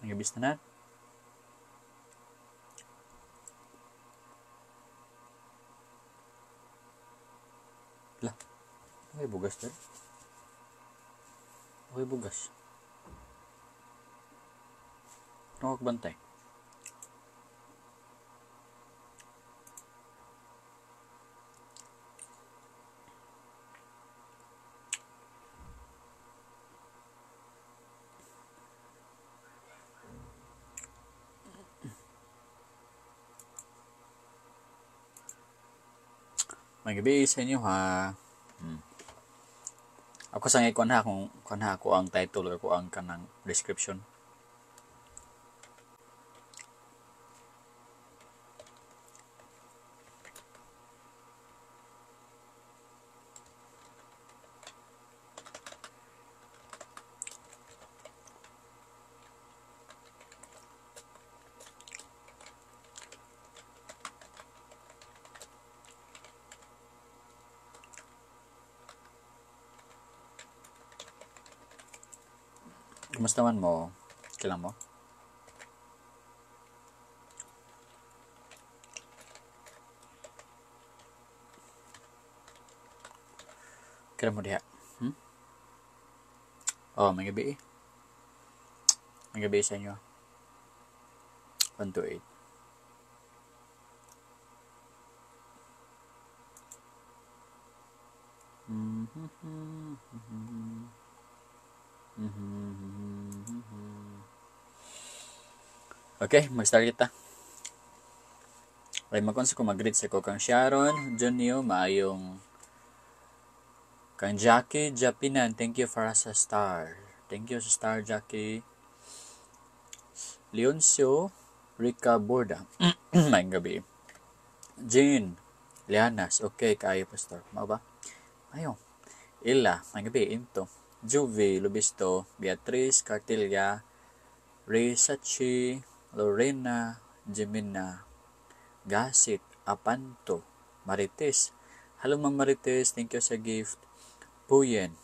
May gabi na. Lah, okay bugas din. Okay bugas. Ano bantay? May gabi sa inyo ha. Ako sa ngayon ha, kung ha ako ang title o ang kanang description. Kumusta man mo? Kailan mo? Kailan mo diha? Oh, may gabi eh. May gabi sa inyo. 1 to 8. Okay, mag-start kita. Ay, magkonsa ko mag-greet sa ko kang Sharon, Junio, maayong kang Jackie Japinan. Thank you for us a star. Thank you sa star, Jackie. Leoncio Rica Borda. Maayong gabi. Jean Lianas. Okay, kaayo pastor. Mao ba? Ayo. Ila, maayong gabi. Into. Juvie Lubisto, Beatriz Cartilla, Ray Sachi, Lorena Jimena, Gasit, Apanto, Marites. Hello Ma'am Marites, thank you sa gift. Puyen,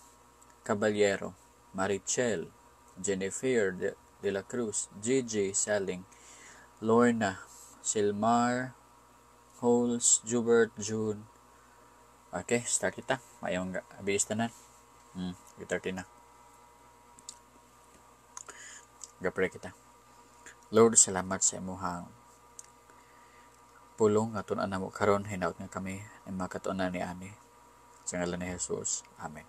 Caballero, Marichel, Jennifer De La Cruz, Gigi Saling, Lorna, Silmar, Holes, Jubert, June. Okay, start kita. Mayong abilis tanan. 30 na. Gapre kita. Lord, salamat sa imuhang pulong nga tun-an namo karon, hinaut nga kami ay makatunan ni ani. Sa ngalan ni Jesus. Amen.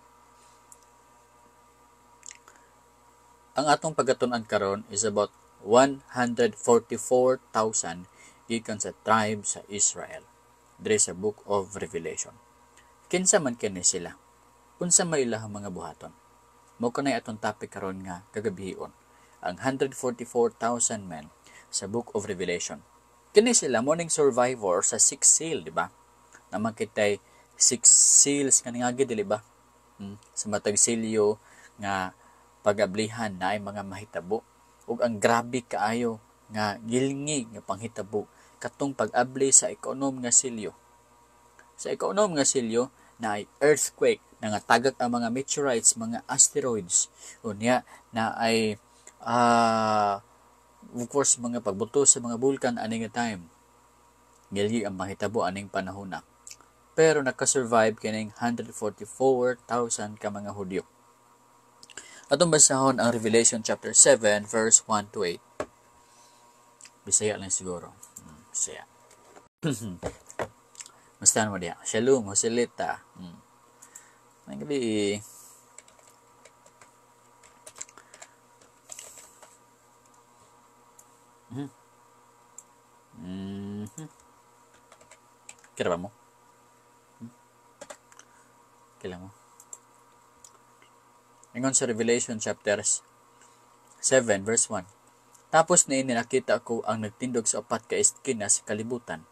Ang atong pagkatun-an karon is about 144,000 gikan sa tribe sa Israel. Diri sa Book of Revelation. Kinsa man kini sila? Unsa may ilahang mga buhaton? Mao kanay atong topic karon nga kagabion, ang 144,000 men sa Book of Revelation. Kini sila morning survivor sa six seal, di ba? Naman kitay six seals nga ningagi, dili ba? Sa matag silyo nga pagablihan na ay mga mahitabo ug ang grabe kaayo nga gilngi nga panghitabo katong pag-abli sa ikaonom nga silyo. Sa ikaonom nga silyo na ay earthquake, nangatagak ang mga meteorites, mga asteroids. Unya na ay of course mga pagbuto sa mga bulkan aning time. Gilgi ang mahitabo aning panahona. Pero nakasurvive kining 144,000 ka mga Hudyo. Atong basahon ang Revelation chapter 7 verse 1 to 8. Bisaya lang siguro. Bisaya. Mustahan mo diha. Shalom, Joselita. May gabi. Kira ba mo? Kailan mo? Ingon sa Revelation chapter 7 verse 1. Tapos niini nakita ko ang nagtindog sa upat ka eskina sa kalibutan.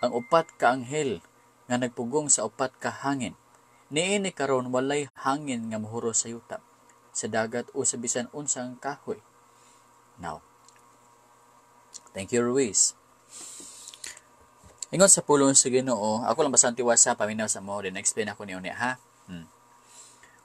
Ang upat ka anghel nga nagpugong sa upat ka hangin. Niini karon walay hangin nga mohuro sa yuta, sa dagat o sa bisan unsang kahoy. Now, thank you Ruiz. Ingon sa pulong sa Ginoo, ako lang basan tiwasa paminaw sa mo, then explain ako niyo niya ha.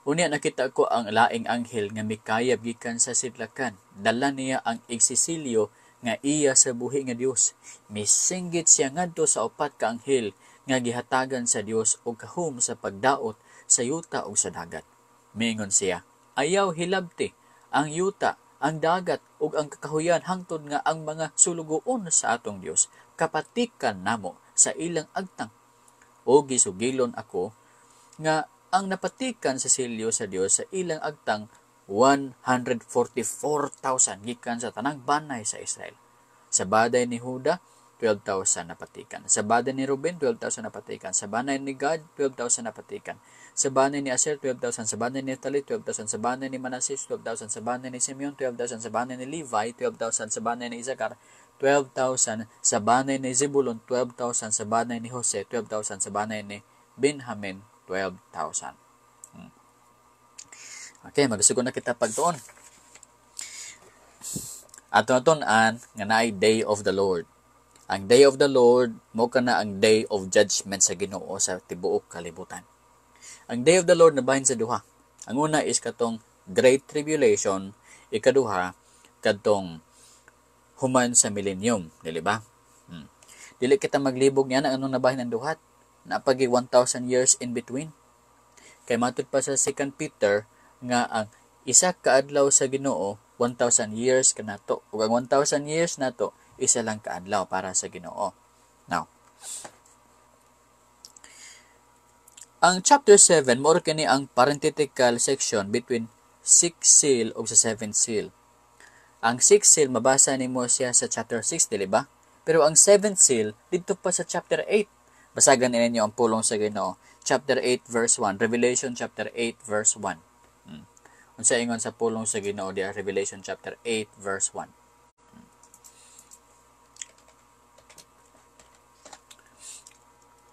Unya nakita ko ang laing anghel nga mikayab gikan sa sidlakan. Dala niya ang igsisilyo nga iya sa buhi nga Dios. Misinggit siya ngadto sa upat ka anghel nga gihatagan sa Dios og kahum sa pagdaot sa yuta ug sa dagat. Miingon siya, "Ayaw hilabti ang yuta, ang dagat ug ang kakahuyan hangtod nga ang mga sulugoon sa atong Dios kapatikan namo sa ilang agtang." O gisugilon ako nga ang napatikan sa silyo sa Dios sa ilang agtang 144,000 gikan sa tanang banay sa Israel. Sa baday ni Huda, 12,000 napatikan. Sa baday ni Ruben, 12,000 napatikan. Sa banay ni Gad, 12,000 napatikan. Sa banay ni Aser, 12,000. Sa banay ni Naphtali, 12,000. Sa banay ni Manases, 12,000. Sa banay ni Simeon, 12,000. Sa banay ni Levi, 12,000. Sa banay ni Isakar, 12,000. Sa banay ni Zebulun, 12,000. Sa banay ni Jose, 12,000. Sa banay ni Benjamin, 12,000. Okay, magsugod na kita pagtuon. Ato natun-an nga naay Day of the Lord. Ang Day of the Lord mo kana ang Day of Judgment sa Ginoo sa tibuok kalibutan. Ang Day of the Lord nabahin sa duha. Ang una is katong Great Tribulation, ikaduha kadtong human sa millennium, dili ba? Dili kita maglibog niya na anong nabahin ang duhat. Napagi 1,000 years in between. Kay matud pa sa 2 Peter nga ang isa ka adlaw sa Ginoo 1,000 years kanato. Ug ang 1,000 years nato isa lang kaadlaw para sa Ginoo. Now, ang chapter 7 mao kini ang parenthetical section between 6 seal ug sa 7 seal. Ang 6 seal mabasa nimo siya sa chapter 6, dili ba? Pero ang 7 seal didto pa sa chapter 8. Basagan ninyo ang pulong sa Ginoo. Chapter 8 verse 1, Revelation chapter 8 verse 1. Unsa ingon sa pulong sa Ginoo diha, Revelation chapter 8 verse 1.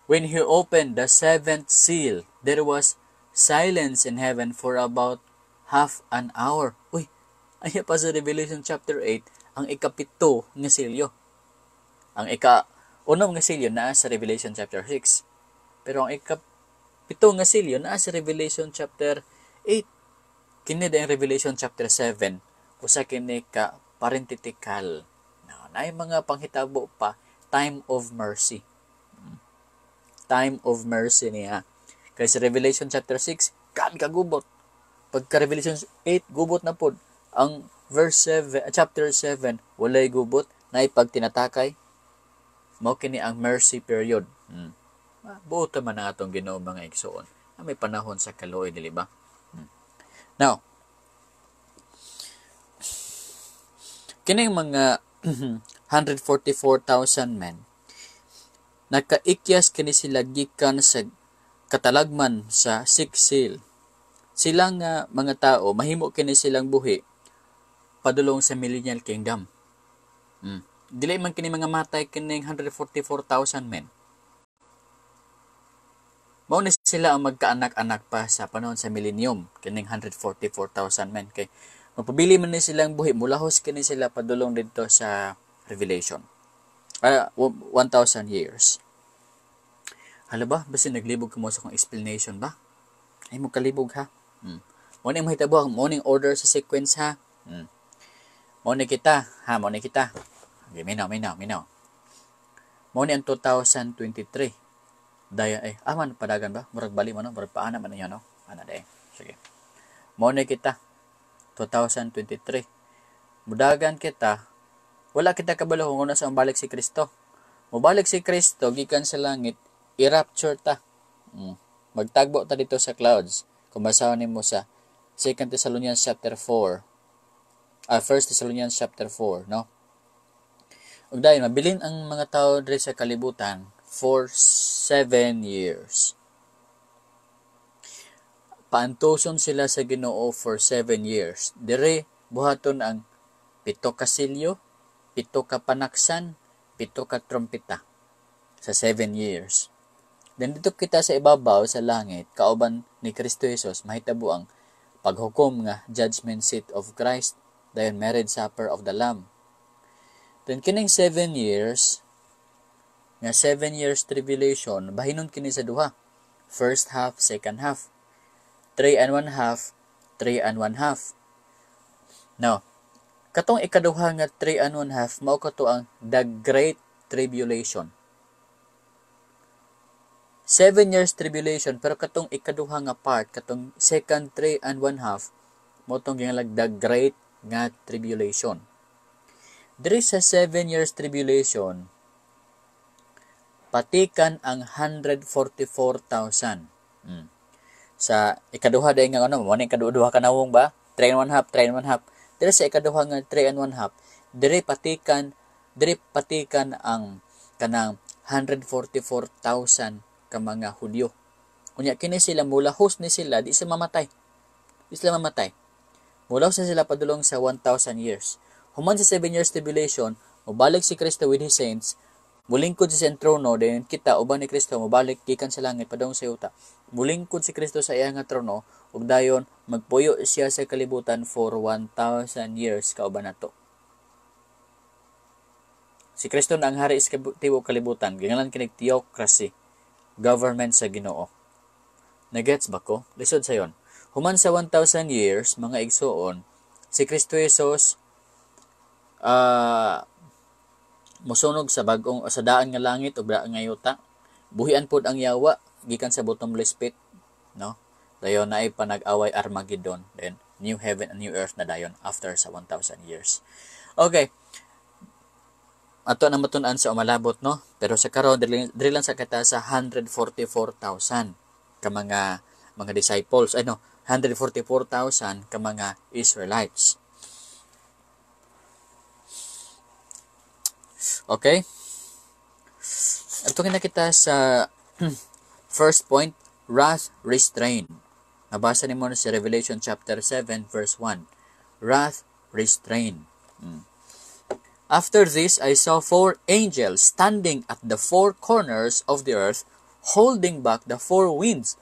When he opened the seventh seal, there was silence in heaven for about half an hour. Uy, ay pa sa Revelation chapter 8, ang ikapito nga silyo. Ang ika-unom nga silyo naa sa Revelation chapter 6. Pero ang ikapito nga silyo naa sa Revelation chapter 8. Kini ang Revelation chapter 7, usa kini ka parenthetical. Now, naay mga panghitabo pa, time of mercy. Time of mercy niya. Kay sa Revelation chapter 6, kan kagubot. Pagka Revelation 8, gubot na pod. Ang verse 7, chapter 7, walay gubot, naay pagtinatakay. Mao kini ang mercy period. Buot man ang atong Ginoo mga igsoon. May panahon sa kaluoy, dili ba? Now, kining mga 144,000 men, nakaikyas kini sila gikan sa katalagman sa sixth seal. Silang mga tao, mahimo kini silang buhi padulong sa millennial kingdom. Dili man kini mga matay kining 144,000 men. Mao ni sila ang magkaanak-anak pa sa panahon sa millennium, kining 144,000 men. Kay magpabili man ni silang buhi, mulahos kini sila padulong didto sa Revelation. 1,000 years. Hala ba? Basta naglibog ka mo sa akong explanation ba? Ay mo kalibog ha? Mo ni mahitabo ang morning order sa sequence ha? Mo ni kita ha? Mo ni kita. Okay, minaw. Mo ni ang 2023. Daya man padagan ba? Murag bali man no? Murag paana man niya no? Ana day. Sige. Mo ni kita 2023. Mudagan kita. Wala kita kabalo kung una sa balik si Kristo. Mobalik si Kristo gikan sa langit, i-rapture ta. Magtagbo ta dito sa clouds. Kung basahon nimo sa 2 Thessalonians chapter 4. 1 Thessalonians chapter 4, no? Ug dayon mabilin ang mga tawo diri sa kalibutan for 7 years. Paantuson sila sa Ginoo for 7 years. Dire buhaton ang 7 ka silyo, 7 ka panaksan, 7 ka trumpeta sa 7 years. Then dito kita sa ibabaw sa langit, kauban ni Kristo Jesus, mahitabo ang paghukom nga judgment seat of Christ, dayon marriage supper of the Lamb. Then kining 7 years, nga 7 years tribulation, bahinon kini sa duha. First half, second half. 3 and 1 half, 3 and 1 half. Now, katong ikaduha nga 3 and 1 half, mao kato ang the Great Tribulation. 7 years tribulation, pero katong ikaduha nga part, katong second 3 and 1 half, mao tong gingalag the Great nga Tribulation. Diri sa 7 years tribulation, patikan ang 144,000. Sa ikaduha dahil nga ano, mo ni ikaduha ka nawong ba? 3 and 1 half, 3 and 1 half. Diri sa ikaduha nga 3 and 1 half, diri patikan ang kanang 144,000 ka mga Hudyo. Unya kini sila mulahos ni sila, di sila mamatay. Di sila mamatay. Mulahos na sila padulong sa 1,000 years. Human sa 7 years tribulation, mobalik si Kristo with his saints, mulingkod siya sa trono, then kita uban ni Kristo mobalik gikan sa langit padung sa yuta. Mulingkod si Kristo sa iyang nga trono ug dayon magpuyo siya sa kalibutan for 1,000 years kauban nato. Si Kristo na ang hari sa tibuok kalibutan, gingalan kinig theocracy, government sa Ginoo. Nagets ba ko? Lisod sayon. Human sa 1,000 years, mga igsuon, si Kristo Jesus mosunog sa bagong sa daan nga langit ug daan nga yuta. Buhian pod ang yawa gikan sa bottomless pit, no? Dayon naay panag-away Armageddon, then new heaven and new earth na dayon after sa 1,000 years. Okay. Ato na matun-an sa umalabot, no? Pero sa karon diri lang sa kita sa 144,000 ka mga disciples, ay no, 144,000 ka mga Israelites. Okay? Ato na kita sa first point, wrath restrained. Nabasa nimo na sa Revelation chapter 7 verse 1. Wrath restrained. After this, I saw four angels standing at the four corners of the earth, holding back the four winds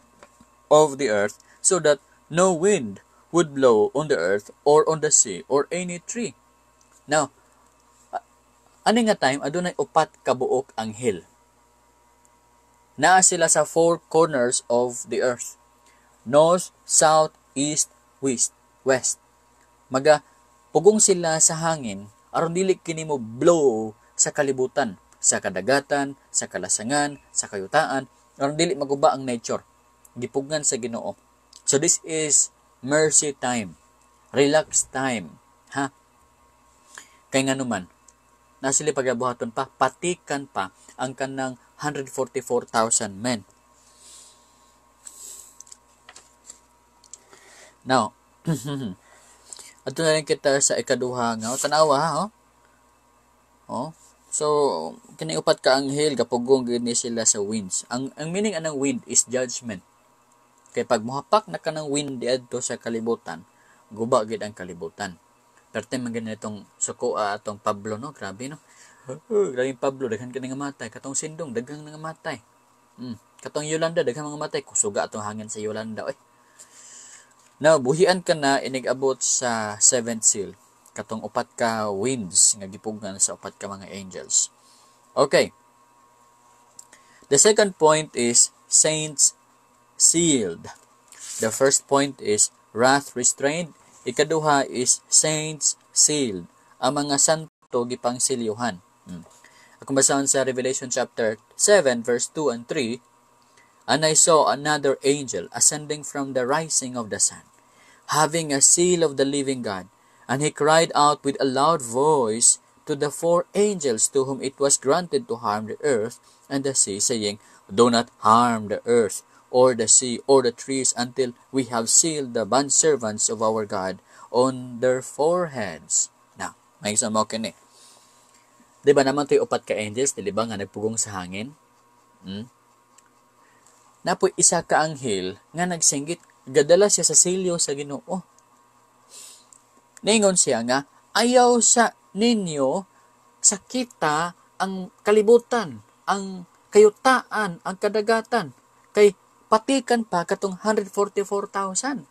of the earth, so that no wind would blow on the earth or on the sea or any tree. Now, ani nga time, adunay upat ka buok anghel. Naa sila sa four corners of the earth. North, south, east, west. Maga pugong sila sa hangin aron dili kini mo blow sa kalibutan, sa kadagatan, sa kalasangan, sa kayutaan, aron dili maguba ang nature. Gipugngan sa Ginoo. So this is mercy time. Relax time, ha? Kay nganuman, na sila pagabuhaton pa, patikan pa ang kanang 144,000 men. Now, ato na rin kita sa ikaduha nga tanawa, ha, oh. Oh. So kini upat ka anghel gapugong gyud ni sila sa winds. Ang meaning anang wind is judgment. Kay pag mohapak na kanang wind diadto sa kalibutan, guba gyud ang kalibutan. Perte man gyud itong sukoa atong Pablo, no, grabe, no. Grabe Pablo, daghan ka nga matay, katong Sindong daghang nga matay. Katong Yolanda daghang mga matay, kusuga atong hangin sa Yolanda oy. Now, buhian ka na inig-abot sa seventh seal, katong upat ka winds nga gipugngan sa upat ka mga angels. Okay. The second point is saints sealed. The first point is wrath restrained. Ikaduha is saints sealed. Ang mga santo gipangsilyuhan. Akong basahon sa Revelation chapter 7 verse 2 and 3. And I saw another angel ascending from the rising of the sun, having a seal of the living God. And he cried out with a loud voice to the four angels to whom it was granted to harm the earth and the sea, saying, Do not harm the earth or the sea or the trees until we have sealed the bondservants of our God on their foreheads. Now, may isang mo kini. Di ba naman ito'y upat ka angels, di ba nga nagpugong sa hangin? Napoy isa ka anghel nga nagsinggit, gadala siya sa silyo sa Ginoo. Ningon siya nga, ayaw sa ninyo sakita ang kalibutan, ang kayutaan, ang kadagatan, kay patikan pa katong 144,000.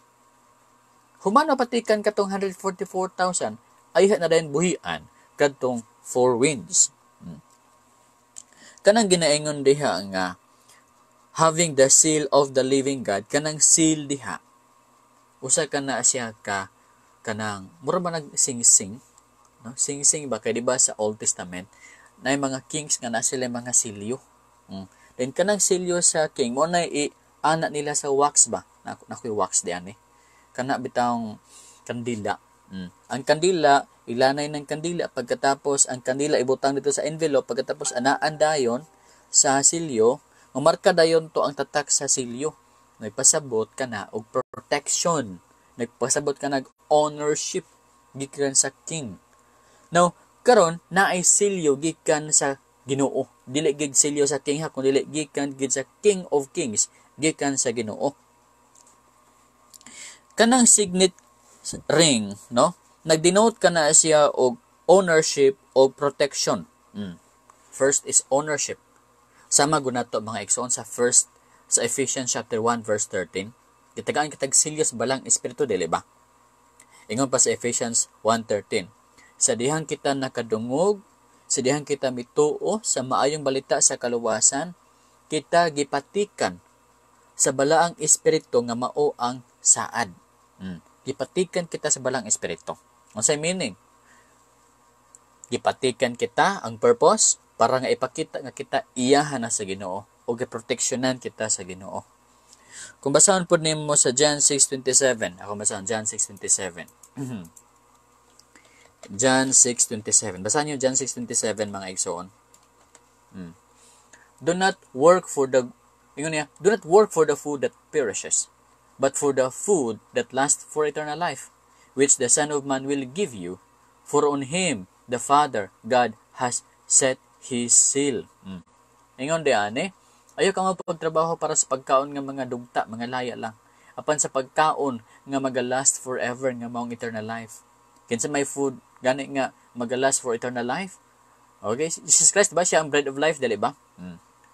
Human patikan katong 144,000, ay na dayon buhian kadtong four winds. Kanang ginaingon diha nga having the seal of the living God, kanang seal diha Usa ka na siya ka kanang mura ba nag sing-sing, no? Sing-sing ba kay di ba sa Old Testament na mga kings nga na sila mga silyo. Then kanang silyo sa king mo na i ana nila sa wax ba? Na nakoy wax di ani. Kana bitawng kandila. Ang kandila ilanay ng kandila, pagkatapos ang kandila ibutang dito sa envelope, pagkatapos anaan dayon sa silyo, mamarka dayon to ang tatak sa silyo. Nagpasabot ka na og protection. Nagpasabot ka nag ownership gikan sa king. Now, karon naay silyo gikan sa Ginoo. Dili gid silyo sa king ha, kun dili gikan gid sa King of Kings, gikan sa Ginoo. Kanang signet ring, no? Nagdenote ka na siya og ownership o protection. First is ownership. Sama gunato mga igsoon sa first sa Ephesians chapter 1 verse 13. Gitagaan kitag silyo sa balang espiritu, dili ba? Ingon pa sa Ephesians 1:13. Sa dihang kita nakadungog, sa dihang kita mituo sa maayong balita sa kaluwasan, kita gipatikan sa balaang espiritu nga mao ang saad. Gipatikan kita sa balaang espiritu. Unsay meaning? Gipatikan kita ang purpose para nga ipakita nga kita iyahan na sa Ginoo o giproteksyonan kita sa Ginoo. Kung basahon pod nimo sa John 6:27, ako basahon John 6:27. John 6:27. Basahan niyo John 6:27, mga igsoon. Do not work for the ingon niya, do not work for the food that perishes, but for the food that lasts for eternal life, which the Son of Man will give you, for on him the Father God has set his seal. Ingon di ani, ayaw ka mapagtrabaho para sa pagkaon nga mga dugta, mga laya lang. Apan sa pagkaon nga magalast forever nga maong eternal life. Kinsa may food gani nga magalast for eternal life? Okay, Jesus Christ ba siya ang bread of life, dili ba?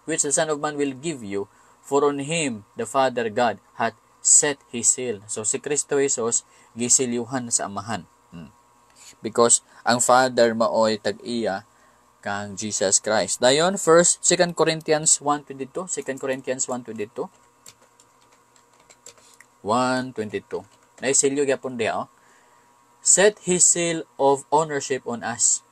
Which the Son of Man will give you, for on him the Father God hath set his seal. So si Kristo Jesus gisilyuhan sa Amahan. Because ang Father maoy tag-iya kang Jesus Christ. Dayon, first, 2 Corinthians 1:22, 2 Corinthians 1:22. 1:22. Naisilyo gyapon diha, oh. Set his seal of ownership on us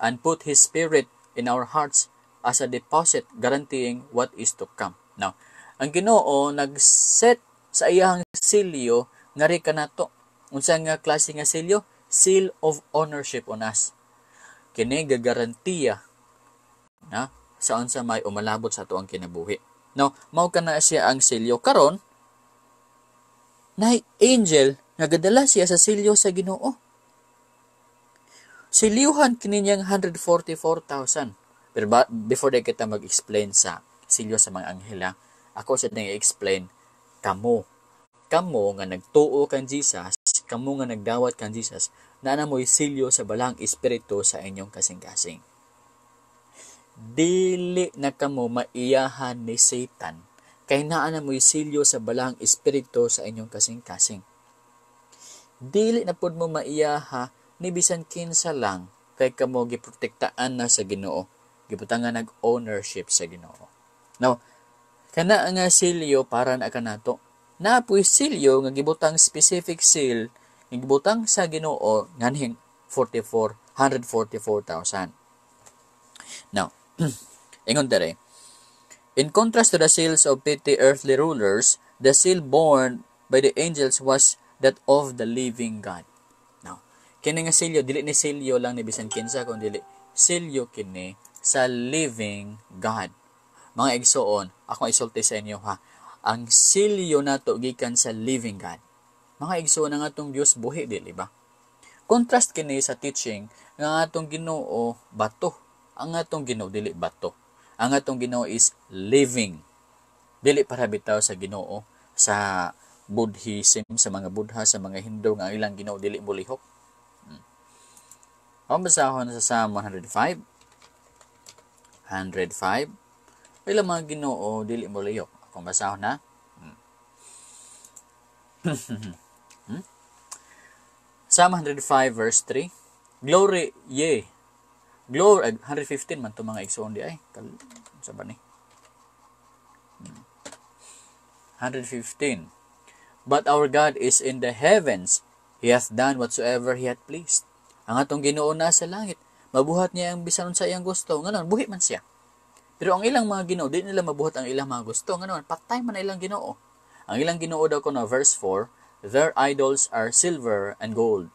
and put his spirit in our hearts as a deposit guaranteeing what is to come. Now, ang Ginoo nag-set sa iyang silyo ngari kanato. Unsa nga klase nga silyo? Seal of ownership on us. Kini gagarantiya na sa unsa may umalabot sa ato ang kinabuhi. No, mao kana siya ang silyo karon. Nay angel nga gadala siya sa silyo sa Ginoo. Silyuhan kini niyang 144,000. Pero ba, before day kita mag-explain sa silyo sa mga anghel, ako sa nang i-explain kamo. Kamo nga nagtuo kan Jesus, kamo nga nagdawat kan Jesus, naa na mo'y silyo sa balang espiritu sa inyong kasing-kasing. Dili na kamo maiyahan ni Satan, kay naa na mo'y silyo sa balang espiritu sa inyong kasing-kasing. Dili na pud mo maiyaha ni bisan kinsa lang, kay kamo giprotektaan na sa Ginoo, gibutangan nag ownership sa Ginoo. Now, kana nga silyo para na kanato. Naa poy silyo nga gibutang specific seal nga gibutang sa Ginoo nganhing 44 144,000. Now, ingon dere, in contrast to the seals of petty earthly rulers, the seal borne by the angels was that of the living God. Now, kini nga silyo dili ni silyo lang ni bisan kinsa kun dili silyo kini sa living God. Mga igsoon, ako isulti sa inyo ha. Ang silyo nato gikan sa living God. Mga igsoon, ang atong Dios buhi, dili ba? Contrast kini sa teaching nga ang atong Ginoo bato. Ang atong Ginoo dili bato. Ang atong Ginoo is living. Dili para bitaw sa Ginoo sa Buddhism, sa mga Buddha, sa mga Hindu nga ang ilang Ginoo dili molihok. Ang basahon sa Psalm 105. 105. Ilang mga Ginoo dili molihok. Kung basahon na. Psalm 105 verse 3. Glory ye. Glory 115 man to mga igsoon di ay. Sa ba ni? 115. But our God is in the heavens. He hath done whatsoever He hath pleased. Ang atong Ginoo na sa langit. Mabuhat niya ang bisan unsa iyang gusto. Nganon, buhi man siya. Pero ang ilang mga Ginoo, di nila mabuhat ang ilang mga gusto. Nganon, patay man ang ilang Ginoo. Ang ilang Ginoo daw kuno, verse 4, their idols are silver and gold,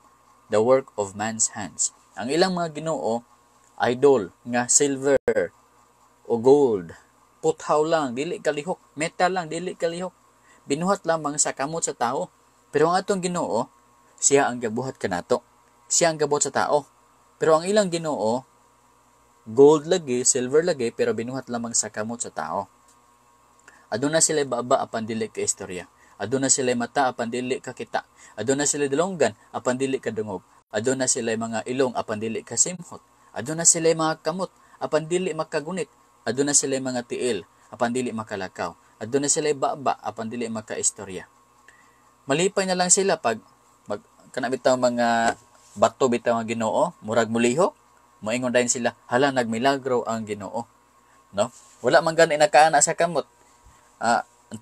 the work of man's hands. Ang ilang mga Ginoo, idol nga silver o gold, puthaw lang, dili kalihok, metal lang, dili kalihok. Binuhat lamang sa kamot sa tao. Pero ang atong Ginoo, siya ang gabuhat kanato. Siya ang gabuhat sa tao. Pero ang ilang Ginoo, gold lagi, silver lagi, pero binuhat lamang sa kamot sa tao. Aduna sila baba apan dili ka istorya. Aduna sila mata apan dili ka kita. Aduna sila dalunggan apan dili ka dungog. Aduna sila mga ilong apan dili ka simhot. Aduna sila mga kamot apan dili makagunit. Aduna sila mga tiil apan dili makalakaw. Aduna sila baba apan dili makaistorya. Malipay na lang sila pag kana bitaw mga bato bitaw ang Ginoo, murag mulihok, moingon dayon sila, hala, nagmilagro ang Ginoo. No? Wala man gani nakaana sa kamot. Ang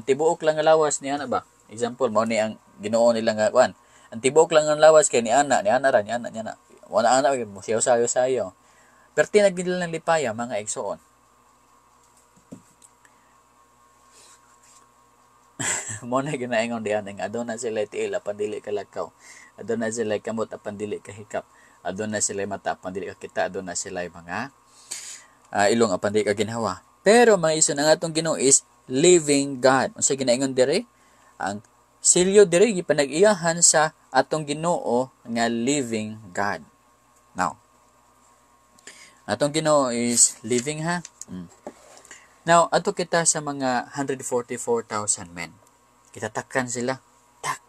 tibuok lang nga lawas ni ana ba? Example, mao ni ang Ginoo nila nga kuan. Ang tibuok lang ang lawas kay ni ana, ni ana ra, ni ana, ni ana. Wala ana mo siya sayo sayo. Pero tinag nila ng lipaya, mga igsoon. Mo na ginaingon diyan nga aduna sila tiil apan dili kalakaw. Aduna sila kamot apan dili kahikap. Aduna sila mata apan dili kakita. Aduna sila mga ilong apan dili kaginhawa. Pero mga igsoon, ang atong Ginoo is living God. Unsa ginaingon dire? Ang silyo dire gipanag-iyahan sa atong Ginoo nga living God. Now, atong Ginoo is living, ha? Now, ato kita sa mga 144,000 men. Kitatakan sila. Tak.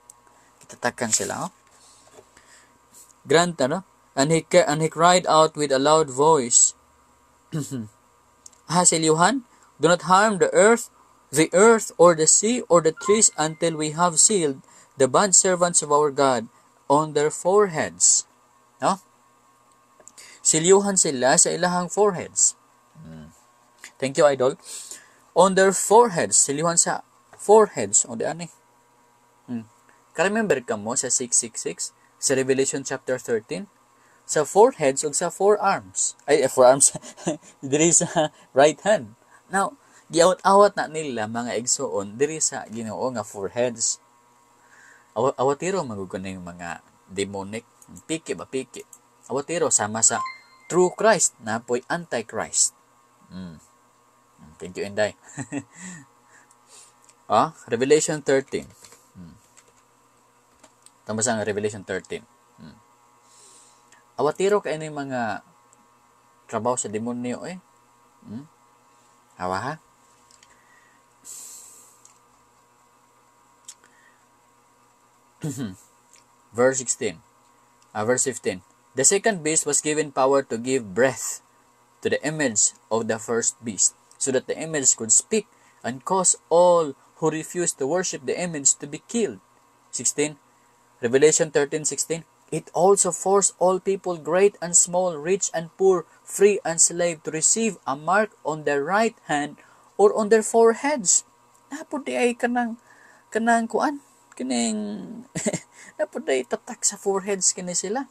Kitatakan sila, oh. Grant, ano? And he cried out with a loud voice. Ha, silyuhan? Do not harm the earth or the sea or the trees until we have sealed the bond servants of our God on their foreheads. No? Silyuhan sila sa ilahang foreheads. Thank you, idol. On their foreheads. Silyuhan sa foreheads. O, di ani. Ka-remember ka mo sa 666? Sa Revelation chapter 13? Sa foreheads o sa forearms. Ay, forearms. Diri sa right hand. Now, giawat-awat na nila, mga igsoon, diri sa Ginoo nga foreheads. Awatiro maguguna yung mga demonic. Piki ba, piki. Awatiro sama sa true Christ na po'y antichrist. Thank you, Inday. Revelation 13. Tama sa Revelation 13. Awatiro kay yung mga trabaho sa demonyo eh. Hawa ha? Verse 16. Verse 15. The second beast was given power to give breath to the image of the first beast, so that the image could speak and cause all who refused to worship the image to be killed. 16. Revelation 13:16. It also forced all people, great and small, rich and poor, free and slave, to receive a mark on their right hand or on their foreheads. Napod di ay kanang kuan, kining napod di tatak sa foreheads kini sila,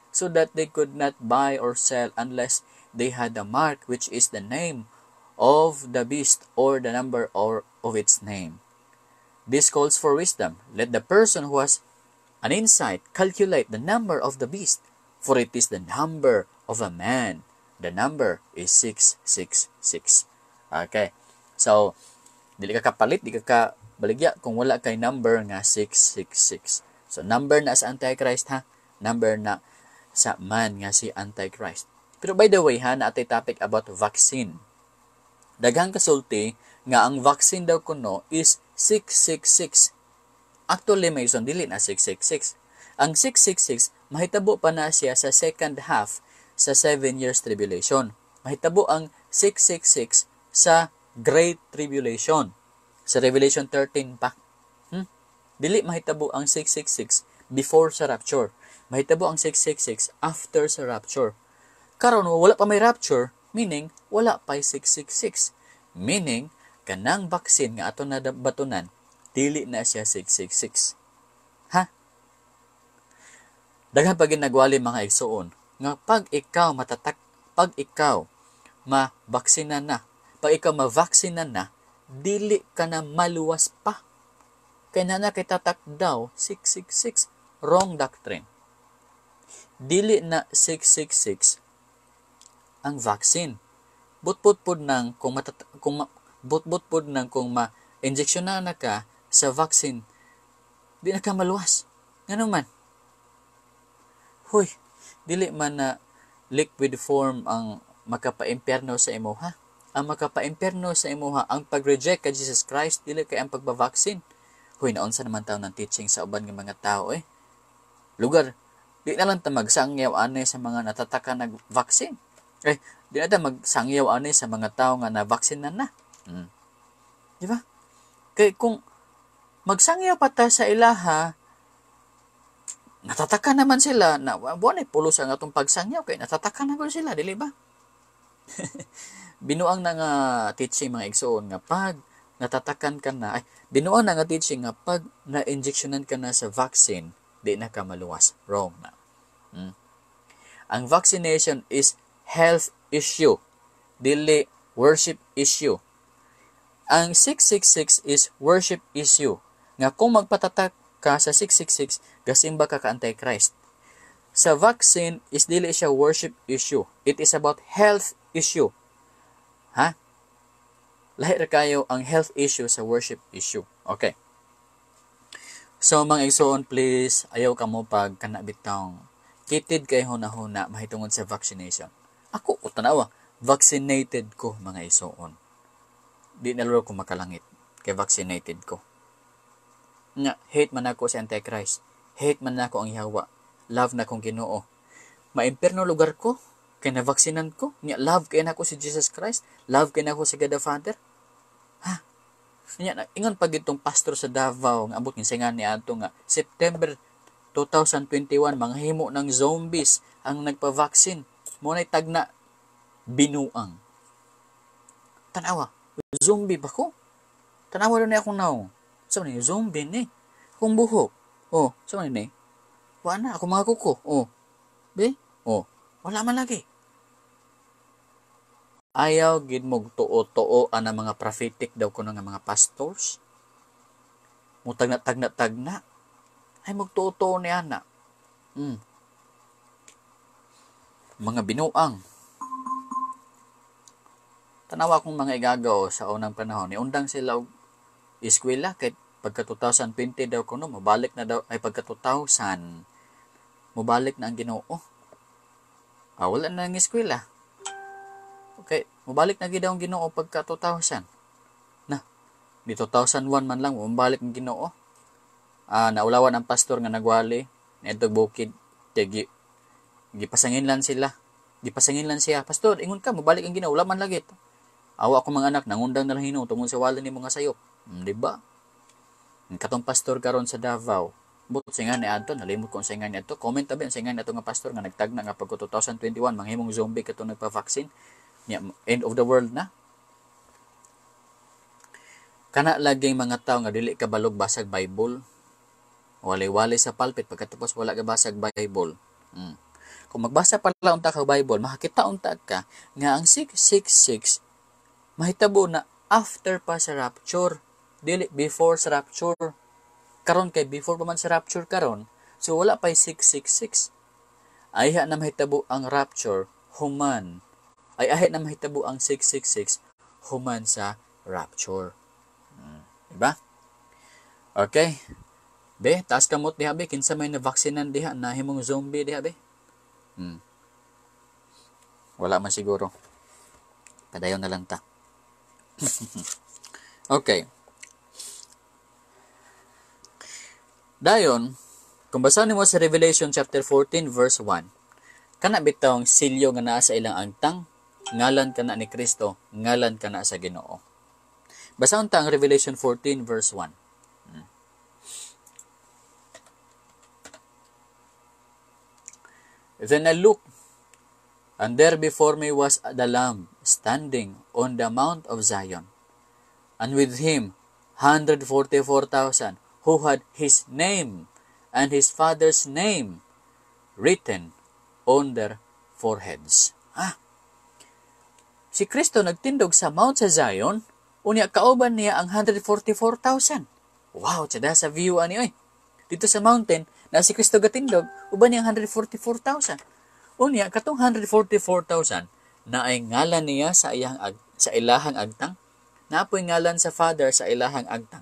so that they could not buy or sell unless they had a mark, which is the name of the beast or the number or of its name. This calls for wisdom. Let the person who has an insight calculate the number of the beast, for it is the number of a man. The number is 666. Okay. So, dili ka kapalit, di ka kabaligya kung wala kay number nga 666. So, number na sa Antichrist, ha? Number na sa man nga si Antichrist. Pero by the way, ha, na atay topic about vaccine. Daghang kasulti nga ang vaccine daw kuno is 666. Actually, may son, dili na 666. Ang 666, mahitabo pa na siya sa second half sa 7 years tribulation. Mahitabo ang 666 sa Great Tribulation. Sa Revelation 13 pa. Dili mahitabo ang 666 before sa rapture. Mahitabo ang 666 after sa rapture. Karon wala pa may rapture, meaning wala pa 666. Meaning, kanang vaccine nga ato na batunan, Dili na siya 666. Ha? Daghan pa ginagwali mga igsuon nga pag ikaw matatak, pag ikaw mabaksina na, pag ikaw mavaksina na, dili ka na maluwas pa. Kay na kay tatak daw 666. Wrong doctrine. Dili na 666 ang vaccine. Butbut pud nang kung butbut pud nang kung ma-injection na ka sa vaccine, di na ka maluwas. Ngano man? Huy, dili man na liquid form ang makapaimpierno sa imuha. Ang makapaimpierno sa imuha ang pag-reject kay Jesus Christ, dili kay ang pagba-vaccine. Huy, naunsa naman taon ng teaching sa uban nga mga tao eh. Lugar, di na lang ta magsangyaw ani sa mga natataka nag vaccine. Eh, di na ta magsangyaw ani sa mga tao nga na-vaccine na na. Di ba? Kay kung magsangyaw pa ta sa ilaha, natataka naman sila na buwan ay pulos ang atong pagsangyaw kay natataka na gud sila, dili ba? Binuang na nga teaching mga igsoon nga pag natatakan ka na, ay binuang na nga teaching nga pag na-injectionan ka na sa vaccine, di na ka maluwas. Wrong na. Ang vaccination is health issue, dili worship issue. Ang 666 is worship issue. Nga kung magpatatak ka sa 666, gasimba ka ka Antichrist. Sa vaccine is dili siya worship issue. It is about health issue. Ha? Lahi ra kayo ang health issue sa worship issue. Okay. So mga igsoon, please, ayaw ka mo pag kanabitong kitid kay huna-huna mahitungod sa vaccination. Ako, o tanawa, vaccinated ko mga igsoon. Di na laro ko makalangit kay vaccinated ko. Nga, hate man ako si Antichrist. Hate man ako ang Yawa. Love na kong Ginoo. Maimpierno lugar ko, kay navaksinan ko. Nga, love kay nako si Jesus Christ. Love kay nako si God the Father. Ha? Nga, ingon pag itong pastor sa Davao, nga abot ng singan ni ato nga, September 2021, mga himo ng zombies ang nagpa-vaccine. Mo na'y tagna, binuang. Tanawa, zombie ba ko? Tanawa na akong naong. Sa man ni, zombie ni. Akong buhok. Oh, sa man ni. Wala na, ako mga kuko. Oh, be? Oh, wala man lagi. Ayaw gid mo tuo-tuo ana mga prophetic daw kuno nga mga pastors. Mutagna tagna tagna. Ay magtuo-tuo ni ana. Mga binuang. Tanawa kong mga igagaw sa unang panahon, niundang sila og eskwela kay pagka 2020 daw kuno mobalik na daw, ay pagka 2000 mobalik na ang Ginoo. Ah, wala na ang eskwela. Okay, mobalik na gid ang Ginoo pagka 2000. Na, di 2001 man lang mobalik ang Ginoo. Ah, naulawan ang pastor nga nagwali niadtong bukid kay gipasangin lang sila. Gipasangin lang siya. Pastor, ingon ka mobalik ang Ginoo, wala man lagi. Awa ko mga anak, nangundang na lang hinuon tungod sa wala ni mga sayop. Di ba? Katong pastor karon sa Davao, but singan ni adto, nalimot ko ang singan ni adto. Comment tabi ang singan ni adto nga pastor nga nagtagna nga pagka 2021 manghimong zombie katong nagpa-vaccine. Nya, end of the world na. Kana laging mga tao nga dili kabalog basag Bible. Wali-wali sa pulpit pagkatapos wala ka basag Bible. Kung magbasa pala unta ka Bible, makakita unta ka nga ang 666 mahitabo na after pa sa rapture, dili before sa rapture. Karon kay before pa man sa rapture karon, so wala pay 666. Ayha na mahitabo ang rapture human. Ay ahi na mahitabo ang 666 human sa rapture. Diba? Okay. Be, taas kamot diha be, kinsa may navaksinan diha na himong zombie diha be. Wala man siguro. Padayon na lang ta. Okay. Dayon, kung basahin mo sa Revelation chapter 14 verse 1, kana bitawng silyo nga naa sa ilang angtang, ngalan kana ni Kristo, ngalan kana sa Ginoo. Basahon ta ang Revelation 14 verse 1. Then I looked, and there before me was the Lamb standing on the Mount of Zion, and with him 144,000 who had his name and his father's name written on their foreheads. Ah, si Kristo nagtindog sa Mount sa Zion, unya kauban niya ang 144,000. Wow, tsada sa view ani oy. Dito sa mountain, na si Kristo gatindog, uban niya ang 144,000. Unya katong 144,000 na ay ngalan niya sa ilahang agtang, naapoy ngalan sa Father sa ilahang agtang.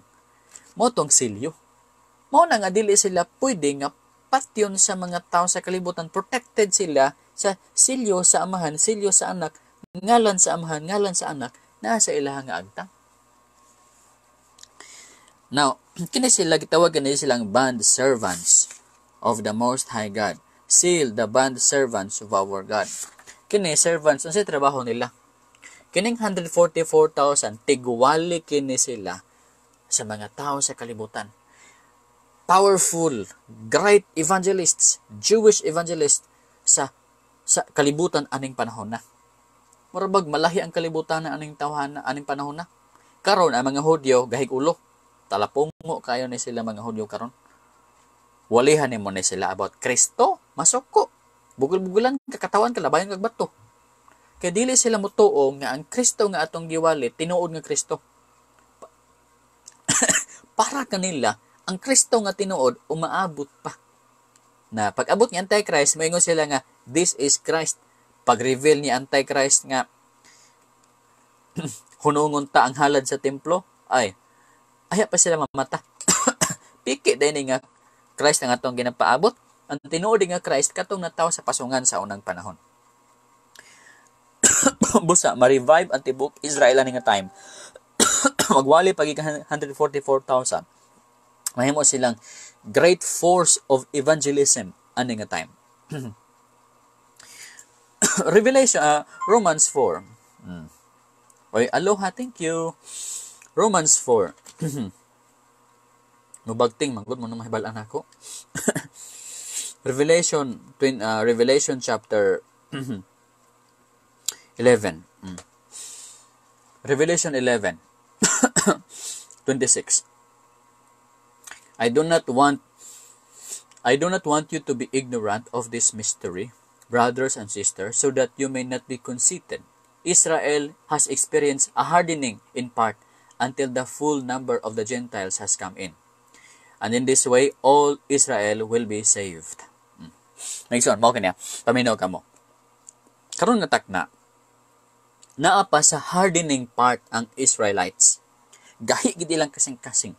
Mao tong silyo. Mao na nga dili sila pwede nga patyon sa mga tao sa kalibutan. Protected sila sa silyo sa Amahan, silyo sa Anak, ngalan sa Amahan, ngalan sa Anak, naa sa ilahang agtang. Now, kini sila gitawag kini silang bond servants of the Most High God. Seal the bond servants of our God. Kini servants, unsay trabaho nila? Kining 144,000 tigwali kini sila sa mga tao sa kalibutan. Powerful, great evangelists, Jewish evangelists sa kalibutan aning panahon na. Murabag malahi ang kalibutan na aning tawhan na aning panahon na. Karon ang mga Hudyo gahig ulo. Talapungo kayo ni sila mga Hudyo karon. Walihan nimo ni sila about Kristo, masuko. Bugol-bugulan kakatawan kalabayon kag bato. Kay dili sila motuo nga ang Kristo nga atong giwali tinuod nga Kristo. Para kanila ang Kristo nga tinuod umaabot pa. Na pag-abot ni Antichrist, moingon sila nga this is Christ. Pag-reveal ni Antichrist nga hunungon ta ang halad sa templo, ay aya pa sila mamata. Piki din nga Christ ang atong ginapaabot. Ang tinuod nga Christ katong nataw sa pasungan sa unang panahon. Busa ma-revive ang tibok Israel ani nga time. Magwali pag 144,000. Mahimo silang great force of evangelism ani nga time. Revelation, Romans 4. Oy, aloha, thank you. Romans 4. Mubagting manggod mo na mahibal-an ako. Revelation chapter 11. Revelation 11 26. I do not want you to be ignorant of this mystery, brothers and sisters, so that you may not be conceited. Israel has experienced a hardening in part until the full number of the Gentiles has come in. And in this way, all Israel will be saved. Next one, mao kanya. Paminaw ka mo. Karon nga takna, naa pa sa hardening part ang Israelites. Gahi gid ilang kasing-kasing.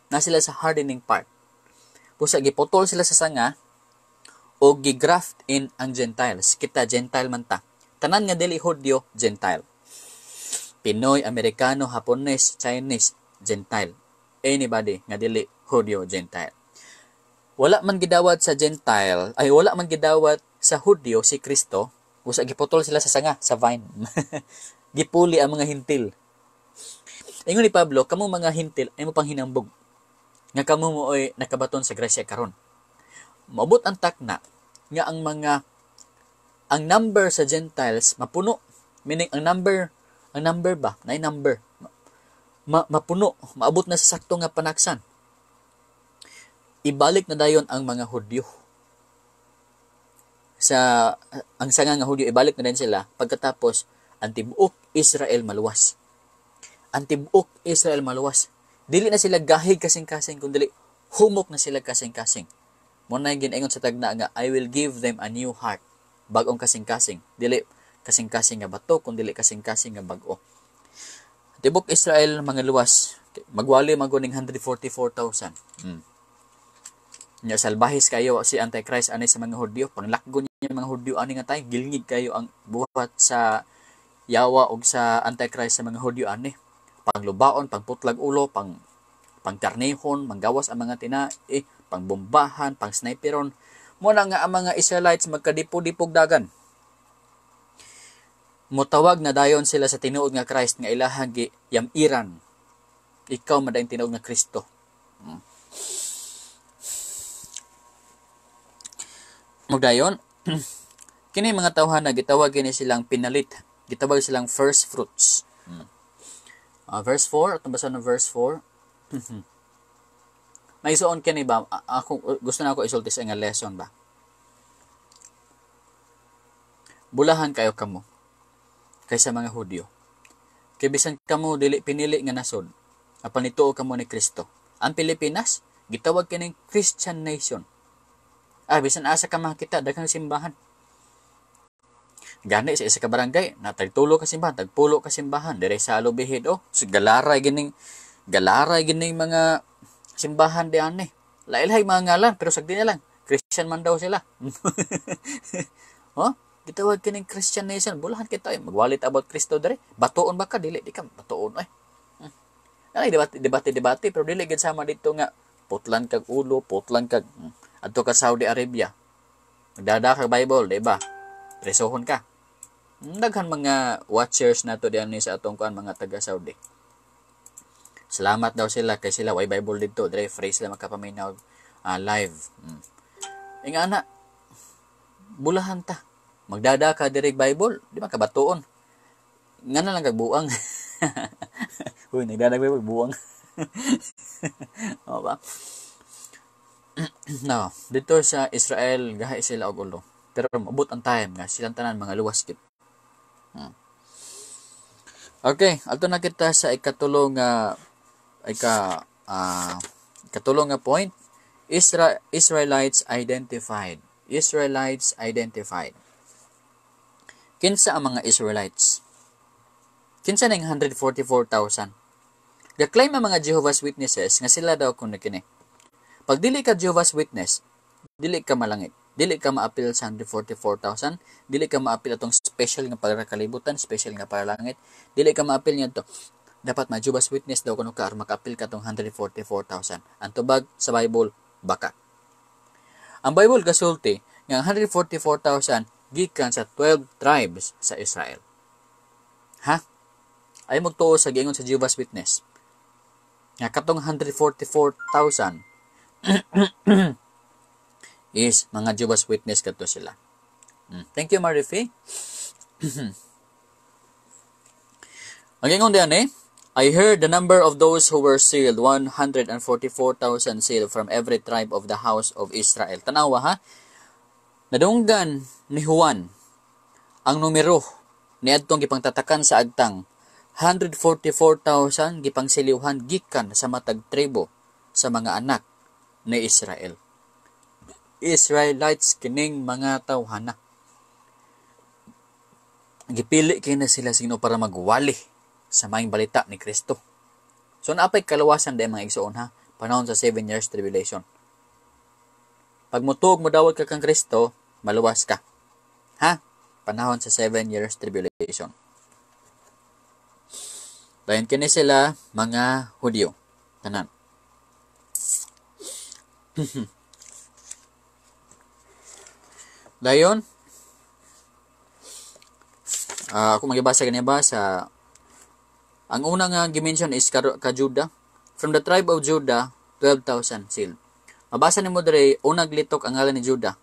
Na sila sa hardening part. Busa giputol sila sa sanga o gigraft in ang Gentiles. Kita Gentile man ta. Tanan nga dili Hudyo, Gentile. Pinoy, Amerikano, Hapones, Chinese, Gentile. Anybody nga dili Hudyo, Gentile. Wala man gidawat sa Gentile, ay wala man gidawat sa Hudyo si Kristo. Busa giputol sila sa sanga, sa vine. Gipuli ang mga Hentil. Ingon ni Pablo, kamo mga Hentil ay mo panghinambog nga kamo mooy nakabaton sa grasya karon. Maabot ang takna nga ang number sa Gentiles mapuno, meaning ang number ba, na number mapuno, maabot na sa sakto nga panaksan. Ibalik na dayon ang mga Hudyo sa ang sanga nga Hudyo, ibalik na din sila. Pagkatapos ang tibuok Israel maluwas. Ang tibuok Israel maluwas. Dili na sila gahig kasing-kasing kun dili humok na sila kasing-kasing. Mo na ginaingon sa tagna nga I will give them a new heart. Bag-ong kasing-kasing. Dili kasing-kasing nga bato kun dili kasing-kasing nga bag-o. Tibok Israel mga luwas. Magwali maguning 144,000. Nya salbahis kayo si Antichrist ani sa mga Hudyo, panglakgo niya mga Hudyo ani nga tay, gilngig kayo ang buhat sa yawa og sa Antichrist sa mga Hudyo ani. Panglubaon, pangputlag ulo, pangkarnehon, manggawas ang mga tinae, pangbombahan, pang sniperon. Mo na nga ang mga Israelites magkadipo-dipog dagan. Motawag na dayon sila sa tinuod nga Christ nga ilahang gi yamiran. Ikaw man dayong tinuod nga Kristo. Mugdayon, kini mga tawhan na gitawag kini silang pinalit. Gitawag silang first fruits. Verse 4, atong basa ng verse 4. May isuon kini ba? Ako gusto na ako isulti sa nga lesson ba. Bulahan kayo kamo kaysa mga Hudyo. Kay bisan kamo dili pinili nga nasod, apan nituo kamo ni Kristo. Ang Pilipinas gitawag kining Christian nation. Bisan asa ka makita daghang simbahan. Gani sa isa ka barangay, na tagtulo ka simbahan, tagpulo ka simbahan dire sa Alubijid, oh, so, galaray gining mga simbahan di ani. Lailhay mga ngalan pero sagdi na lang Christian man daw sila. Oh, gitawag kining Christian nation, bulahan kita ay magwalit about Kristo dire. Batuon ba ka dili di ka batuon ay. Ay debate debate debate pero dili gid sama dito nga putlan kag ulo, putlan kag adto ka Saudi Arabia. Magdada kag Bible, di ba? Presohon ka. Daghan mga watchers nato diyan sa atong kuan mga taga Saudi. Salamat daw sila kay sila way Bible didto, dire free sila makapaminaw live. Inga ana, bulahan ta. Magdada ka direk Bible, di ba kabatuon? Nga na lang kag buang. Uy, nagdada Bible buang. O ba? No, dito sa Israel gahi sila og ulo. Pero maabot ang time nga silang tanan mga luwas gid. Okay, alto na kita sa ikatulo nga point. Israelites identified. Israelites identified. Kinsa ang mga Israelites? Kinsa ning 144,000? Ga-claim ang mga Jehovah's Witnesses nga sila daw kun kini. Pag dili ka Jehovah's Witness, dili ka malangit. Dili ka maapil sa 144,000, dili ka maapil atong special nga para kalibutan, special nga para langit, dili ka maapil niadto. Dapat ma Jehovah's Witness daw kuno ka aron makaapil ka atong 144,000. Ang tubag sa Bible, baka. Ang Bible gasulti nga ang 144,000 gikan sa 12 tribes sa Israel. Ha? Ay magtuo sa giingon sa Jehovah's Witness nga katong 144,000 is mga Jehovah's Witness kadto sila. Thank you, Marife. Ang ingon diyan I heard the number of those who were sealed, 144,000 sealed from every tribe of the house of Israel. Tanawa ha. Nadunggan ni Juan ang numero niadtong gipangtatakan sa agtang 144,000 gipangsiliwhan gikan sa matag tribo sa mga anak ni Israel. Israelites kining mga tawhana. Gipili kini sila sino para magwali sa maayong balita ni Kristo. So naapay kaluwasan day mga igsoon ha, panahon sa 7 years tribulation. Pag mutuog mo dawat ka kang Kristo, maluwas ka. Ha? Panahon sa 7 years tribulation. Dayon kini sila mga Hudyo. Tanan. Dayon, ako magibasa kaniya ba sa ang una nga gimension is ka Judah. From the tribe of Judah, 12,000 sealed. Mabasa nimo diri unag litok ang ngalan ni Judah.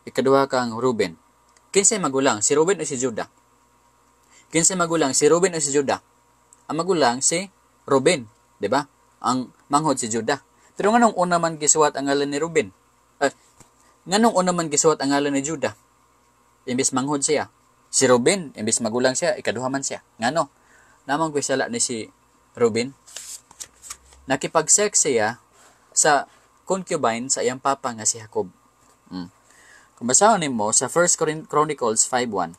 Ikaduha kang Ruben. Kinsay magulang, si Ruben o si Judah? Kinsay magulang, si Ruben o si Judah? Ang magulang si Ruben, di ba? Ang manghod si Judah. Pero nganong una man gisuwat ang ngalan ni Ruben? Nganong una man gisuwat ang ngalan ni Judah? Imbes manghod siya. Si Ruben, imbes magulang siya, ikaduha man siya. Ngano? Namang kwisala ni si Ruben. Nakipag-sex siya sa concubine sa iyang papa nga si Jacob. Kung basahon nimo sa 1 Chronicles 5:1.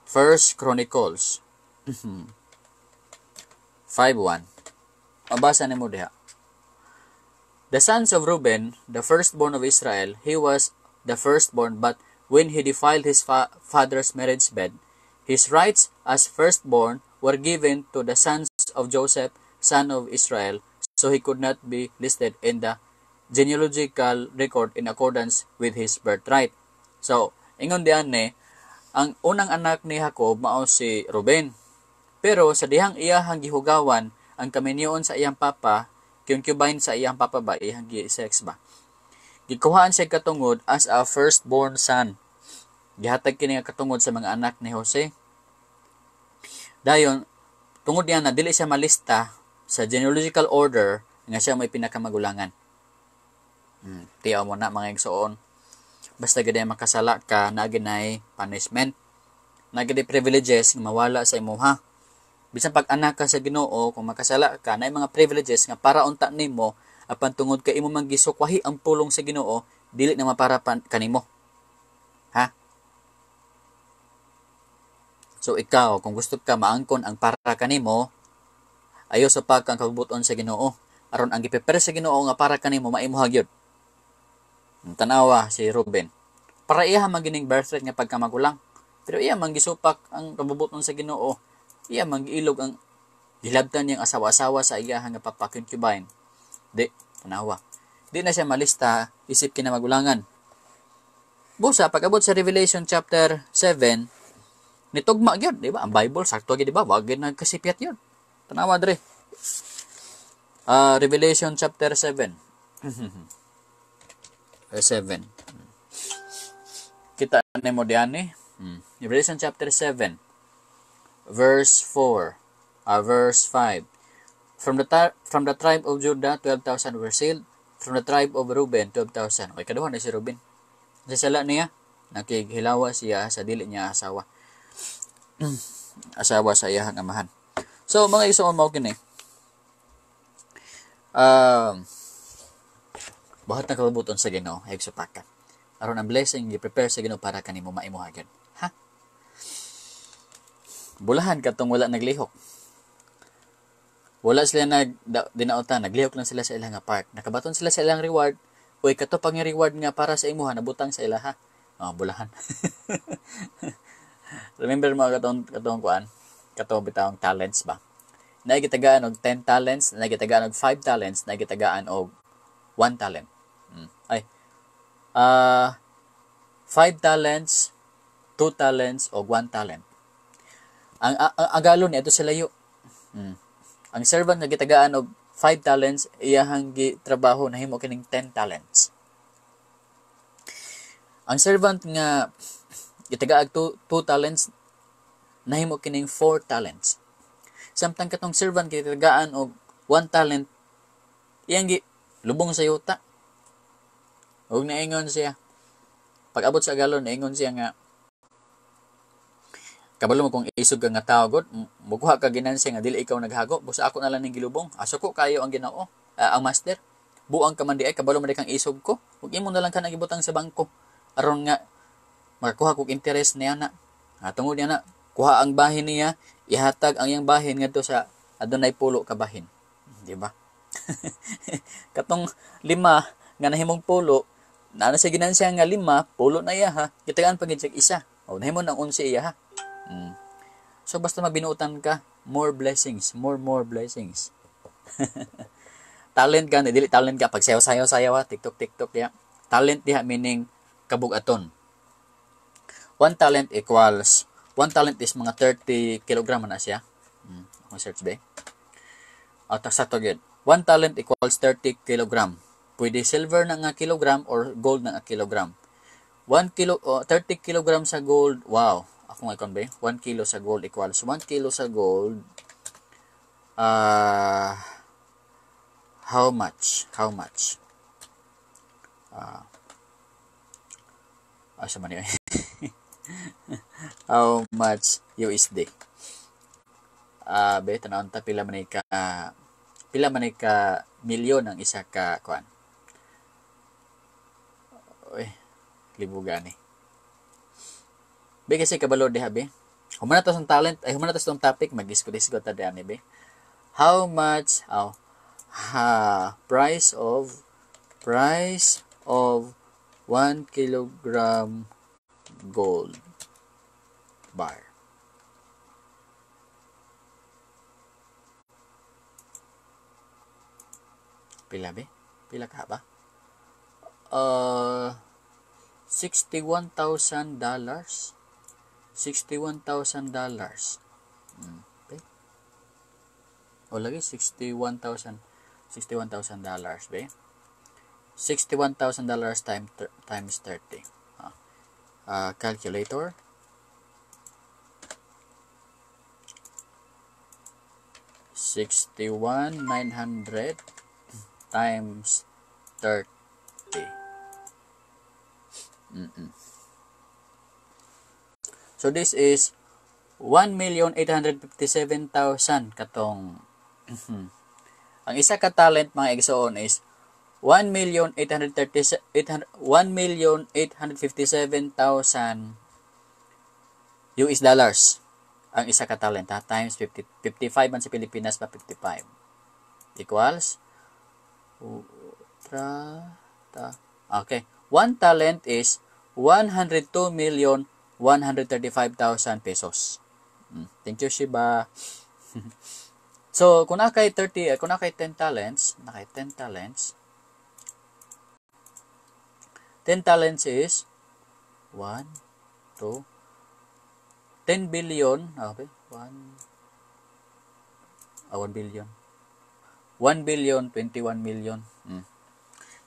1 Chronicles 5:1. Mabasa nimo diha. The sons of Reuben, the firstborn of Israel, he was the firstborn, but when he defiled his father's marriage bed, his rights as firstborn were given to the sons of Joseph, son of Israel, so he could not be listed in the genealogical record in accordance with his birthright. So, ingon diyan ni, ang unang anak ni Jacob mao si Reuben. Pero sa dihang iyahang gihugawan ang kaminyoon sa iyang papa, concubine sa iyang papa ba, iyang gi-sex ba. Gikuhaan siya katungod as a firstborn son. Gihatag kini nga katungod sa mga anak ni Jose. Dayon, Tungod niya na dili siya malista sa genealogical order nga siya may pinakamagulangan. Tiyaw mo na, mga igsoon. Basta gid makasala ka, naa ginay punishment. Naa gid privileges nga mawala sa imuha. Bisan pag anak ka sa Ginoo, kung makasala ka, naay mga privileges nga para unta nimo, apan tungod kay imo man gisukwahi ang pulong sa Ginoo, dili na mapara kanimo. Ha? So ikaw, kung gusto ka maangkon ang para kanimo, ayo sa pagkang kabubuton sa Ginoo. Aron ang giprepare sa Ginoo nga para kanimo maimuha gyud. Tanawa si Ruben. Para iya man gining birthright nga pagkamagulang. Pero iya man gisupak ang kabubuton sa Ginoo. Iya man giilog ang gilabtan niyang asawa-asawa sa iya nga papa, concubine. Di, tanawa. Di na siya malista isip kinamagulangan. Busa pag-abot sa Revelation chapter 7, nitugma gyud, di ba? Ang Bible sakto gyud, di ba? Wa gyud nagkasipyat yun. Tanawa dre. Revelation chapter 7. Verse 7. Kita nimo diani. Revelation chapter 7 verse 4, verse 5. From the tribe of Judah, 12,000 were sealed. From the tribe of Reuben, 12,000. Okay, kaduha na si Reuben. Sa sala niya, nakighilawa siya sa dili niya asawa. Asawa sa iyahang amahan. So, mga igsoon, mao kini. Buhat na kabubuton sa Ginoo, ay supakan. Aron ang blessing gi-prepare sa Ginoo para kanimo maimuha gyud. Ha? Bulahan katong wala naglihok. Wala sila nag dinautan, naglihok lang sila sa ilang part. Nakabaton sila sa ilang reward. Uy, kato pang reward nga para sa imuha nabutang sa ilaha. Oh, bulahan. Remember mo katong kuan? Katong bitawng talents ba? Naay gitagaan og 10 talents, naay gitagaan og 5 talents, naay gitagaan og 1 talent. Ay. 5 talents, 2 talents o 1 talent. Ang agalon niya sa layo. Ang servant nga gitagaan og 5 talents, iyahang gitrabaho nahimo kining 10 talents. Ang servant nga gitagaag 2 talents, nahimo kining 4 talents. Samtang katong servant gitagaan og 1 talent, iyang gi lubong sa yuta. Ug naingon siya. Pag abot sa agalon, naingon siya nga, kabalo mo kung isog ka nga tao god, mukuha ka ginansya nga dili ikaw naghago, busa ako na lang ning gilubong. Aso ko kayo ang Ginoo, ang master. Buang ka man di ay, kabalo man di kang isog ko. Ug imo na lang ka nagibutang sa bangko aron nga makakuha kog interest niya na. Tungod niya na, kuha ang bahin niya, ihatag ang iyang bahin ngadto sa adunay 10 ka bahin. Di ba? Katong 5 nga nahimong 10, naa na siya ginansya nga 5, 10 na iya ha. Gitagaan pa gid siya isa. O nahimo ng 11 iya ha. So basta mabinuotan ka, more blessings, more blessings. Talent ka, dili talent ka pag sayaw-sayaw sayaw ha, TikTok TikTok diha. Talent diha meaning kabugaton. 1 talent equals 1 talent is mga 30 kilogram na siya. Akong search ba? At sakto gyud. 1 talent equals 30 kilogram. Pwede silver na nga kilogram or gold na nga kilogram. 1 kilo, oh, 30 kilogram sa gold. Wow. Ako nga ikon ba? 1 kilo sa gold equals 1 kilo sa gold. How much? How much? Asa man yun? How much USD? Be, tanawon ta pila man ka milyon ang isa ka kuan. Uy, libo gani. Be kasi kabalo diha be. Human na to sa talent, ay human na to sa topic, mag-isko-isko ta diha ni be. How much, oh, ha, price of 1 kilogram gold bar. Pila be? Pila ka ba? $61,000. $61,000. Okay. O lagi 61,000, $61,000 be. $61,000 times 30. Calculator. 61,900 times 30. So this is 1,857,000 katong ang isa ka talent mga igsoon is 1,857,000 US dollars ang isa ka talent, ha? Times 50, 55 man sa Pilipinas pa, 55 equals okay, 1 talent is 102,135,000 pesos. Thank you, Shiba. So, kung na kay 30, kung na kay 10 talents, na kay 10 talents, 10 talents is 1, 2, 10 billion, okay, 1, 1 billion, 1 billion, 21 million.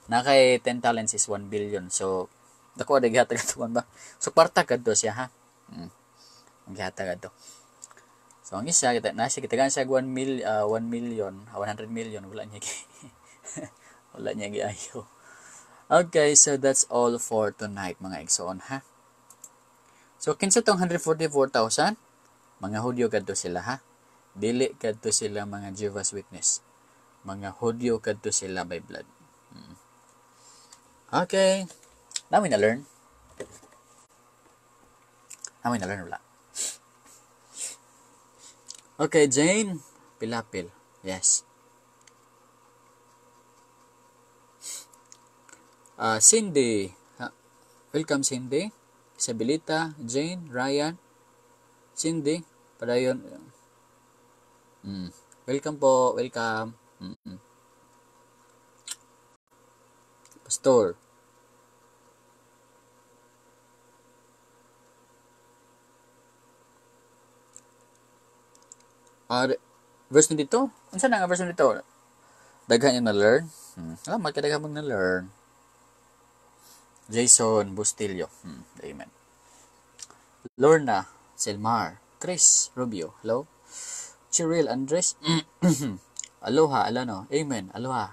Na kay 10 talents is 1 billion. So, dako ada gihatag atuan ba? So, kwarta kadto siya, ha? Gihatag adto. So, ang isa, kita, nasa kitagaan siya 1 million, 100 million, wala niya wala niya giayo. Okay, so that's all for tonight, mga igsoon, ha? So, kinsa tong 144,000? Mga Hudyo kadto sila, ha? Dili kadto sila mga Jehovah's Witness. Mga Hudyo kadto sila by blood. Okay. Namin na-learn. Namin na-learn, wala. Okay, Jane. Pilapil. Yes. Cindy. Welcome, Cindy. Isabelita, Jane, Ryan, Cindy. Padayon. Welcome po. Welcome. Pastor. Verse 22? Unsa na nga verse 22? Daghan yung na-learn? Alam, magkadaghan mong na-learn. Jason Bustillo. Amen. Lorna Selmar. Chris Rubio. Hello. Cheryl Andres. Aloha. Alano. Amen. Aloha.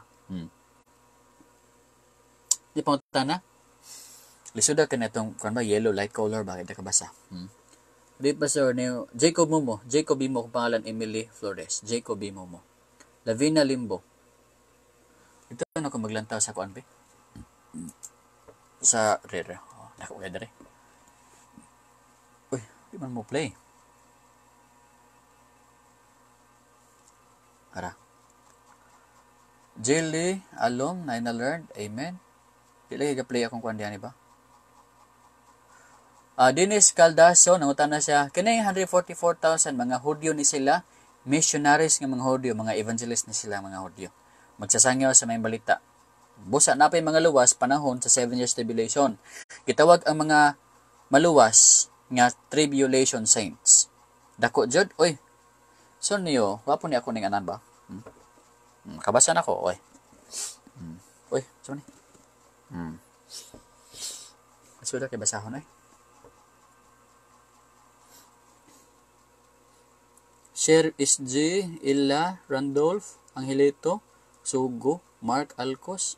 Di pa na? Lisuda ka na itong ba, yellow light color. Bakit nakabasa? Di pa sir, Jacob Momo. Jacob Bimo, kung pangalan Emily Flores. Jacob Bimo mo. Lavina Limbo. Ito na kung maglantaw sa kuan be. Sa rere. Oh, nako kay dere. Uy, di man mo play. Ara. Jelly, Alom, na learned. Amen. Di lagi ga-play akong kuan diyan ba? Dennis Caldaso, nangutan na siya, kini 144,000 mga Hudyo ni sila, missionaries nga mga Hudyo, mga evangelist ni sila mga Hudyo. Magsasangyaw sa may balita. Busa na pa'y mga luwas panahon sa 7 years tribulation. Gitawag ang mga maluwas nga tribulation saints. Dako jud, oy. So niyo, wapo ni ako ning anan ba? Kabasa na ko, oy. Oy, so ni. Sudah kay basahon oy. Share SG, Illa, Randolph, Angelito, Sugo, Mark Alcos,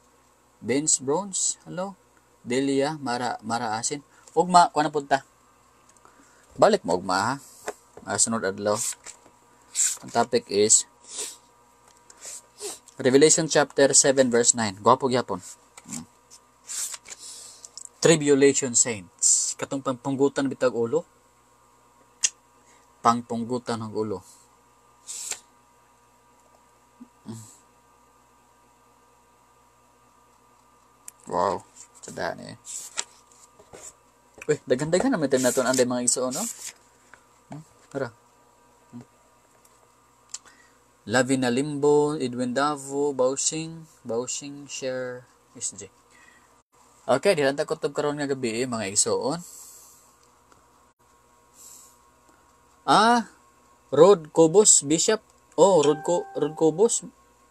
Benz Browns, hello, Delia, Mara Asin. Ugma, kuha na punta. Balik mo ugma, ha? Sunod adlaw. Ang topic is Revelation chapter 7 verse 9. Gwapo gyapon. Tribulation saints. Katong pangpunggutan bitag ulo. Pangpunggutan ng ulo. Wow. Sadahan eh. Uy, daghan-daghan naman tayo natin anday mga igsoon, no? Tara. Lavina Limbo, Edwin Davo, Bausing, Bausing, Share, SJ. Okay, di lang takutob karon nga gabi, eh, mga igsoon. Rod Cobos, Bishop. Oh, Rod Cobos.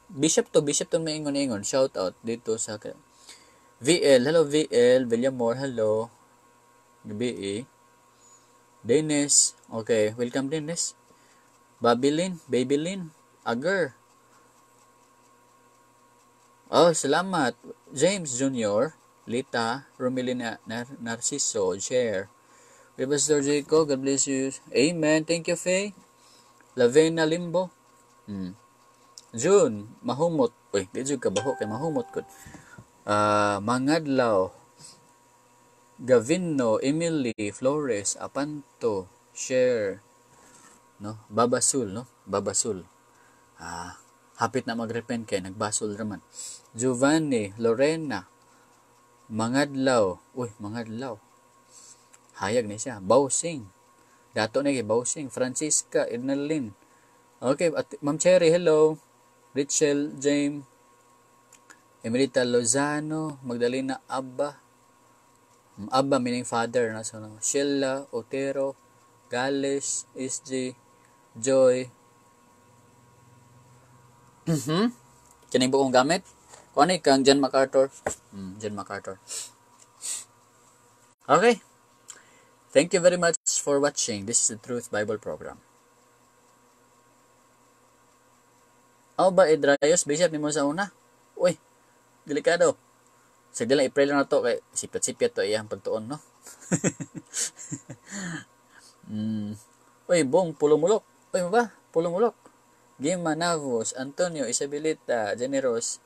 Bishop to may ingon-ingon. Shout out dito sa VL. Hello, VL. Villamor, hello. Gabi eh. Dennis. Okay, welcome Dennis. Babylin, Babylin. Ager. Oh, salamat. James Jr., Lita, Romilina, Narciso, Share. Pastor Jacob, God bless you. Amen. Thank you, Faye. Lavena Limbo. June, mahumot. Uy, di jud kabaho kay mahumot gud. Mangadlaw, Gavino, Emily, Flores, Apanto, Share, no? Babasul, no? Babasul. Hapit na magrepent kay nagbasol raman. Giovanni, Lorena, Mangadlaw. Uy, Mangadlaw. Hayag ni siya. Bausing. Dato na kay Bausing. Francisca, Ednalyn. Okay, at Ma'am Cherry, hello. Richel, James, Emelita Lozano, Magdalena Abba. Abba meaning father. No? So, no? Sheila, Otero, Gales, SG, Joy. Kining buong gamit. Kuan ni kang John MacArthur. John MacArthur. Okay. Thank you very much for watching. This is the Truth Bible Program. Aw ba Idrayos bishop nimo sa una? Uy, delikado. Sige lang, i-pray lang na to kay sipyat-sipyat to iyang pagtuon, no? Uy, bong pulumulok. Uy, ba? Pulumulok. Gima Navos, Antonio, Isabelita, Generos,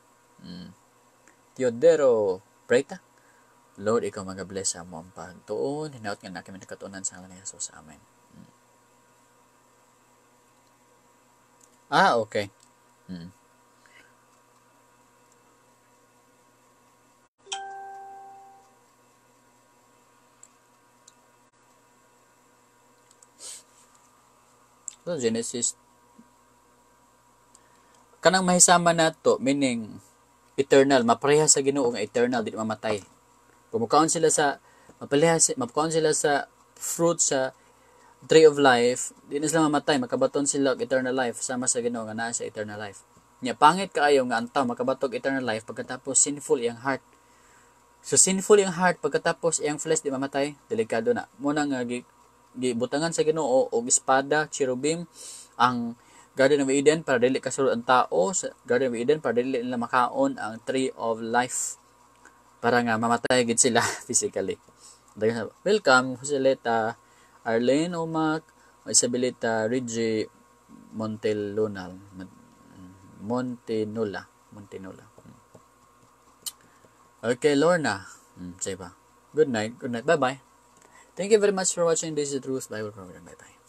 Teodoro, pray ta. Lord, ikaw magabless sa among pagtuon. Hinaot nga na kami nakatunan sa ngalan ni Jesus. Amen. Ah, okay. So, Genesis. Kanang mahisama nato, meaning eternal, mapareha sa Ginoo nga eternal, di mamatay. Kung mukaon sila sa mapakaon sila sa fruit sa tree of life, di na sila mamatay, makabaton sila og eternal life sama sa Ginoo nga naa sa eternal life. Nya pangit kaayo nga ang tao makabatog eternal life pagkatapos sinful iyang heart. So sinful iyang heart pagkatapos iyang flesh di mamatay, delikado na. Muna nga gibutangan sa Ginoo og espada, cherubim ang Garden of Eden para dili kasulod ang tao sa Garden of Eden para dili nila makaon ang tree of life para nga mamatay gid sila physically. Welcome Joseleta, Arlene Omac, Isabelita, Reggie Monteluna. Okay, Lorna. Say pa. Good night. Good night. Bye-bye. Thank you very much for watching. This is the Truth Bible Program. Bye-bye.